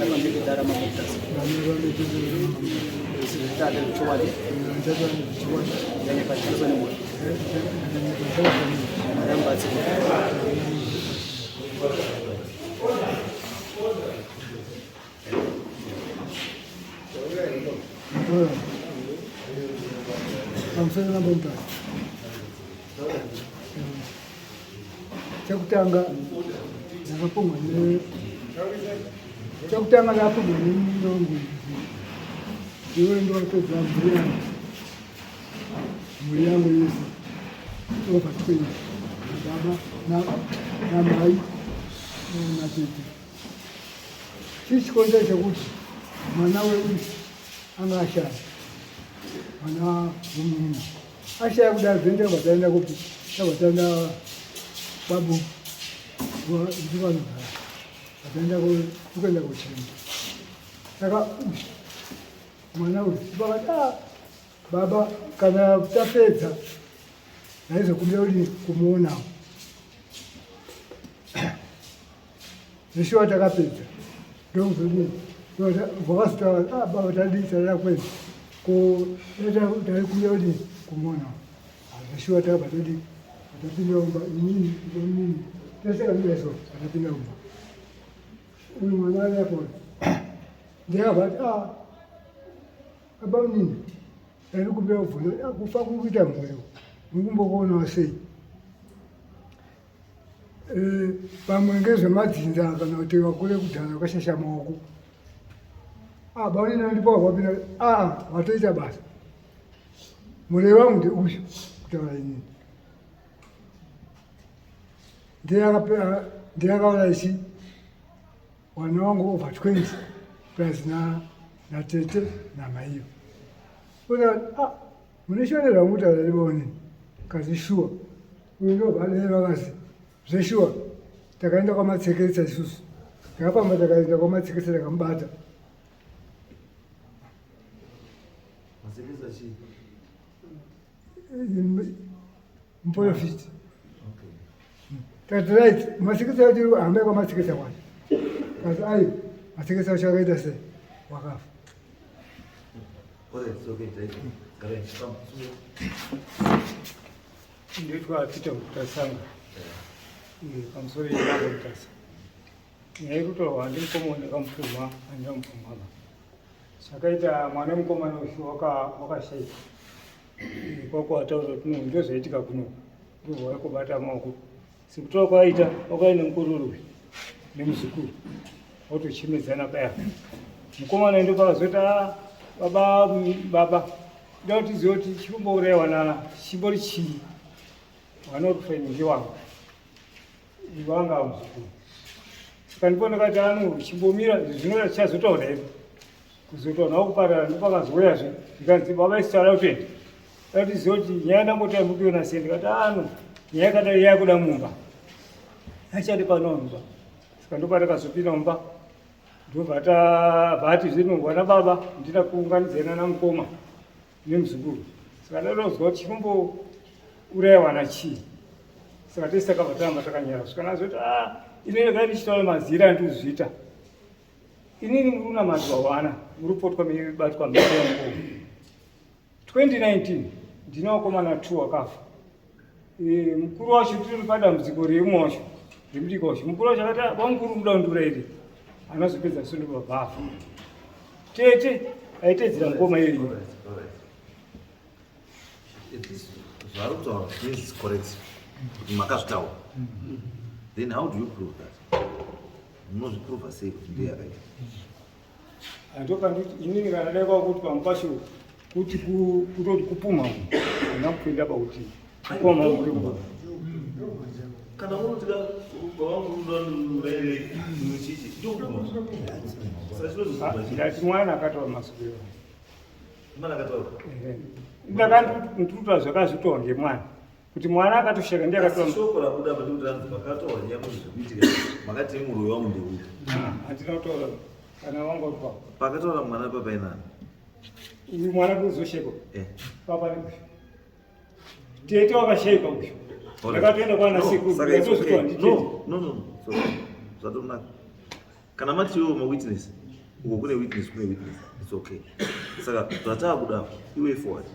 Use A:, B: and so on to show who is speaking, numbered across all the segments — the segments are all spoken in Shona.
A: Pamberi dare raMambo Mutasa. Zita rezvechokwadi. Ndanyepa chiso nemwoyo. Mwari amubatsire.
B: Pamusoro Mambo Mutasa. Chekutanga ndakapumwa ne chekutanga ndakapumwa nemunongo iwe ndowapedza mhuri yangu mhuri yangu yese over 20 baba namai natete. Chii chikonzero chekuti mwana wedu anga ashaya mwana wemunina ashaya kudai zvinoita vataenda kupi tavataenda kwabu ndivanogara vataenda kuenda kuchema saka mwana uyu vakati ah, baba kana tapedza ndaizokumbira kuti kumuonawo. Zveshuwa takapedza ndokuzodini vakazotaura ah, baba tadii tarira kwenu ko taikumbira kuti kumuonawo. Ah, zveshuwa takabva tadii tatapinda mumba inini inini tese kanidaso tatapinda mumba uyu mwana ari apo ndiyakabva ati ah baba munini Ndiri kumbira kubvunza ah, kufa kuri kuita mhuri muri kumbokuonawo sei? Eh, pamwe ngezvemadzinza kana kuti vakure kudhara vakashasha maoko. Ah, baonina ndipo wapinda ah, watoita basa. Murei wangu ndeuyu kutaura inini. Ndiye akaona ichi Wana wangu over 20 plus na natete namaiyo. Una ah mune shona zvamutaura riboni kazi shuwa. Uyu ndo valeva kazi zveshuwa takaenda kwamatseketsa isusu. Takafamba takaenda kwamatseketsa takamubata.
C: Matseketsa chii?
B: Muprofiti. Tati right, masekesa yacho hambe kwamasekesa kwacho. Kasi ayi, masekesa acho akaita sei? Wakafa.
D: Ndoitwa Peter Mutasanga. Pamusoro yeMambo Mutasa. Nyaya iri kutaurwa handimukoma ndakamupumha handinamupumha. Zvakaita mwana mukomana uyu wakashaika kwako ataura kuti no ndozvaitika kuno ndobva waikobata maoko sekutora kwaaita wakaine mukororo uyu nemuzukuru wotochemedzana paya mukomana ndo pakazoti ah, baba baba nda kuti tizive kuti chikumbouraya wanana chimbori chii wana uri kufa ini ngewangu iwanga muzukuru saka ndipo ndakati ano chimbomira zvinoda tichazotaura here kuzotaura nawo kuparara ndopakazouyazve ndikanzi baba isu tada kutoenda tatiziva kuti nyaya ndamboti mukuiona sei ndikati ano nyaya yakadai yakuda mumba achadi pano mumba saka ndopatakazopinda mumba ndobva vati zvino vana baba ndida kuunganidzana namukoma nemuzukuru saka ndadozwa kuti chinombouraya wana chii saka tese takabva taramba takanyara kusvika nazoti a ah, ini ndakanga ndichitaura mazira andikuzviita inini muri kunamatiwa wana muri kupotwa mibatwa mhepo yamukoma 2019 ndine wakomana two wakafa e, mukuru wacho tiri padambudziko reumwe wacho remudiki wacho mukuru wacho akati ah, bamukuru muda kundiura iri anozopedza sondo baba afa tete aitedzera ngoma iyoyo
C: zvaari kutaura is correct kuti makazvitaura then how do you prove that munozviprova sei kuti ndiye akaita
D: Andopanditi inini kana dai kwakuti pamukwasho kuti kutoti kupumha handina kupinda pakuti kupumha muri kumba.
C: Kana unoti
D: Ndati mwana akataura masuku iwayo. Mwana akataura. Ndakandituta zvakazvitaura ngemwana. Kuti mwana akatosheka ndiye akataura.
C: Shoko rabuda apa ndikuti ranzi makataura nyaya zvekuitika makati muroyi wangu ndeuyu.
D: Handina kutaura kana wangu uri papo.
C: Pakataura mwana apa painani?
D: Uyu mwana kuzoshekwa. Eh. Papa ne Tete wakashaikwa uyu. Ndakatoenda kwana sekuru.
C: Ndakatozvitaura nditete. No, no, no. Zvatonaka. Kana mati iwo ma witness. Uko kune witness, kune witness. It's okay. Saka zvataakuda iwe forward.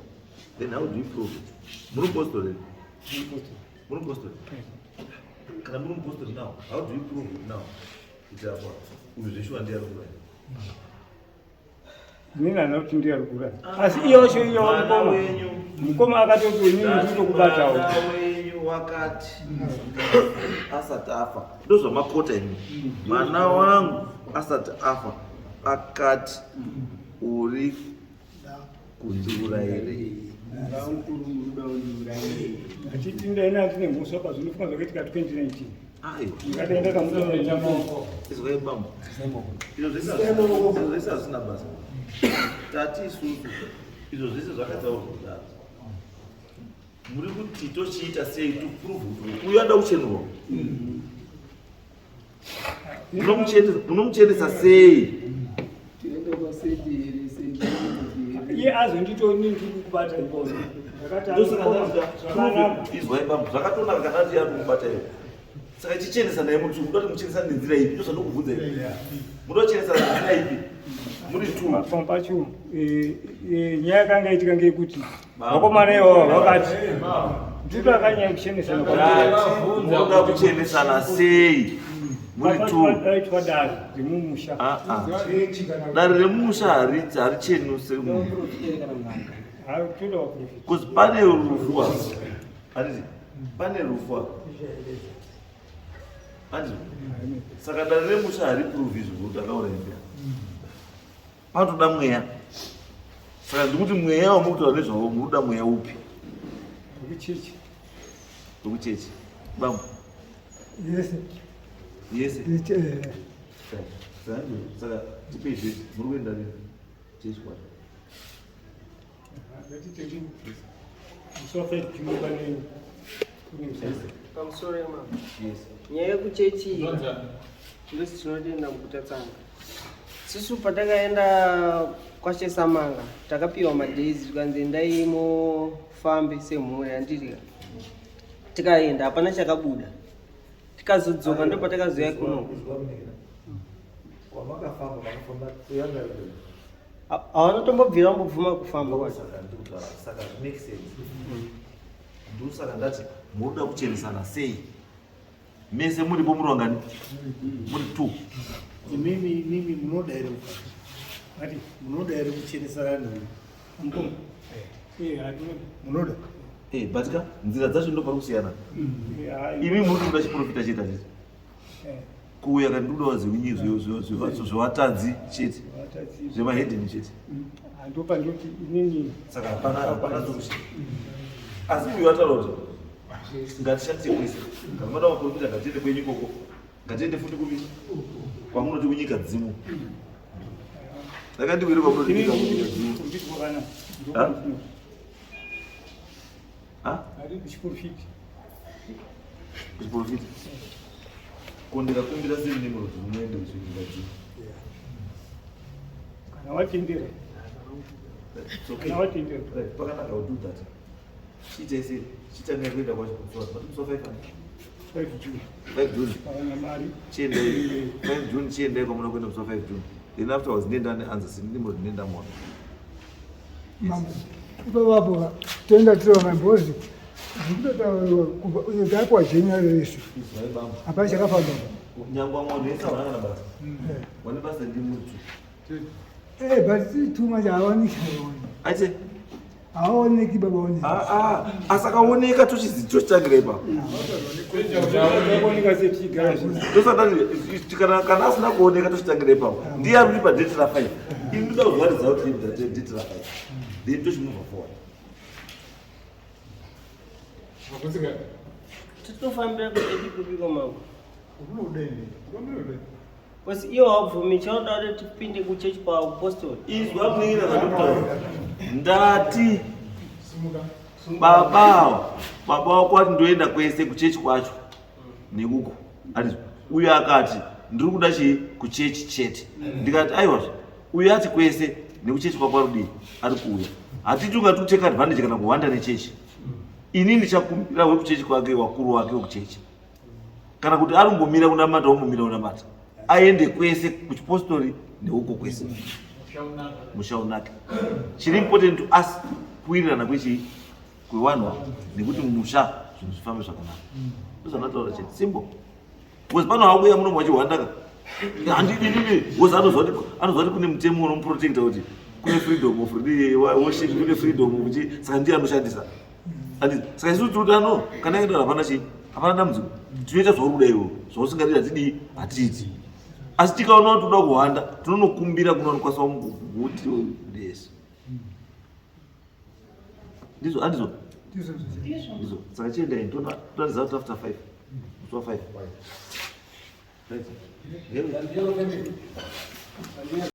C: Then how do you prove it? Muri mupostori here? Muri mupostori? Kana muri mupostori now, how do you prove it now? Kuti apa uyu zveshuwa ndiye ari kuuraya.
D: Inini handina kuti ndiye ari kuuraya. Asi iye wacho iye
C: Mwana
D: mukoma.
C: wenyu.
D: Mukoma akatoti inini ndiri kutokubatawo.
C: Mwana wenyu wakati asati afa. Ndozvamakota imi. Mwana wangu asati afa akati uri kundiurayirei.
D: Achiti ndaina andine mhosva pazvinofunga zvakaitika 2019.
C: Aiwa.
D: Ndikatoenda kamutoenda maoko.
C: Izwai bambo. Izvo zvese hazvina basa. Tati isusu izvo zvese zvakataurwa kudaro. Muri kuti tochiita sei to prove kuti uyu ada kuchenurwa? Munomuchenesa sei?
D: Iye azonditoni ndiri kukubata ipapo. Ndakati zvakanaka.
C: Izwai bambo, zvakatonaka kana ati ari kumubata iwe. Saka chichenesa naye muti muda kuti muchenesa nenzira ipi? Ndozvandokubvunza ipi. Muda kuchenesa nenzira ipi? Muri two.
D: Pamwe pacho nyaya yakanga itika ngeyekuti vakomana ivava vakati ndito akanyanya kuchenesana
C: Munoda kuchenesana sei? Muri two.
D: Aitwa dare remumusha.
C: Ah, ah. Dare remusha harichenuse munhu.
D: Toda waprofita.
C: Because pane rufu apa. Handiti? Pane rufu apa. Handiti? Saka dare remusha hariprove izvo kuti akauraya ndiani. Panotoda mweya. Saka ndikuti mweya wamuri kutaura nezvawo muri kuda mweya upi?
D: Wekuchechi.
C: Wekuchechi. Bambo.
B: Yese.
C: Yese. Saka tipei zvese. Muri kuenda rini? Chechi kwacho.
D: Musi wa 5 June pane kune musasa.
E: Pamusoro yemama.
C: Yes.
E: Nyaya yekuchechi ndosi tinotenda mukutatsanga. Sisu patakaenda kwaChesamanga takapiwa madays tikanzi endai mufambe semhuri handiti tikaenda hapana chakabuda. Tikazodzoka ndo patakazoya kuno.
C: Kwamakafamba makafamba kuyanga
E: Hawana tombobvira vambobvuma kufamba kwacho.
C: Saka ndikutaura saka make sense. Ndosaka ndati munoda kuchenesana sei? Mese muripo muri vangani? Muri two.
A: Imimi munoda here kufamba?
D: Ati
A: Munoda here kuchenesana nemi?
D: mukoma. Eh, hatinoda.
A: Munoda?
C: Eh, but ka nzira dzacho ndo pari kusiyana.
D: Eh,
C: Imi muri kuda chiprofita chete handiti? Kuuya kana ndikuda zveunyi zvevatadzi chete.
D: Vatadzi.
C: Zvemahedheni chete.
D: Ndopa ndoti inini
C: Saka hapana solution. Asi uyu ataura kuti ngatishandise kwese. Kana mada maprofita ngatiende kwenyu ikoko. Ngatiende futi kupi? Kwamunoti kunyika dzimu. Ndakandiwire kwamunoti
D: inini
C: kunyika dzimu.
D: nditi kwakanaka.
C: Ha? Ha?
D: Ari kuchiprofita.
C: Kuchiprofita. Ko ndikakumbira sei Nimrod muende kunyika dzimu?
D: Kana watendera.
C: It's okay.
D: Kana watendera.
C: Right, pakanaka, I will do that. Chiita sei? Chitangai kuenda kwacho musi wa musi wa 5 ani?
D: 5 June.
C: 5 June.
D: Kana mari.
C: Chiendai 5 June chiendai kwamunoda kuenda musi wa 5 June. Then afterwards ndenda neanswer Nimrod ndenda muona.
B: Mambo. Ipapo toenda tiri vamambozi. Zvikutotaurwa kubva uyo tapiwa January rese.
C: Izwai bambo.
B: Hapana chakafamba.
C: Nyangwe mwanhu wese hawana kana basa. Wane basa ndimutu.
B: Eh, but tiri too much hawaoneki.
C: Aite
B: Hawaoneki baba oneki.
C: ah ah asakaoneka tochitangira ipapo.
D: Zvakaoneka setichigara zvino.
C: Tosati kana asina kuoneka tochitangira ipapo. Ndiye ari kutipa date ra 5. Ini ndoda kuzwa result date ra 5. Then tochimove forward.
E: Titofambira kuchechi kupiko mambo. Because iwo haubvumi chaunoda kuti tipinde kuchechi kwaApostle.
C: Izwa munin'ina zvandikutaura. Ndati babawo baba wako ati ndoenda kwese kuchechi kwacho nekuko ati uyu akati ndiri kuda chii kuchechi chete ndikati aiwazve uyu ati kwese nekuchechi kwako ari kudii ari kuuya hatiti ungati kuteka advantage kana kuhwanda nechechi ini ndichakumbira wekuchechi kwake wakuru wake wekuchechi kana kuti ari kumbomira kunamata wombomira kunamata aende kwese kuchipostori Neuko kwese musha unake. Chiri important to us kuwirirana kwechii kwevanhu ava nekuti mumusha zvinhu zvifambe zvakanaka. Ndozvandataura chete. Simple. Because pano hakuya muno mwachihwandaka. Handidididi. Because anoziva kuti anoziva kuti kune mutemo unomuprotecta kuti kune freedom of worship, kune freedom of chi saka ndiye anoshandisa. Handiti saka isu tiri kuti ano kana yakadaro hapana chii hapana dambudziko. Tinoita zvauri kuda iwewe. Zvausingadi hatidii hatiiti. Asi tikaona kuti toda kuhwanda tinonokumbira kuno anokwanisa kuti yes. Ndizvo handizvo? Ndizvo. Saka chiendai toratidza kuti after 5. Musi wa 5. Right.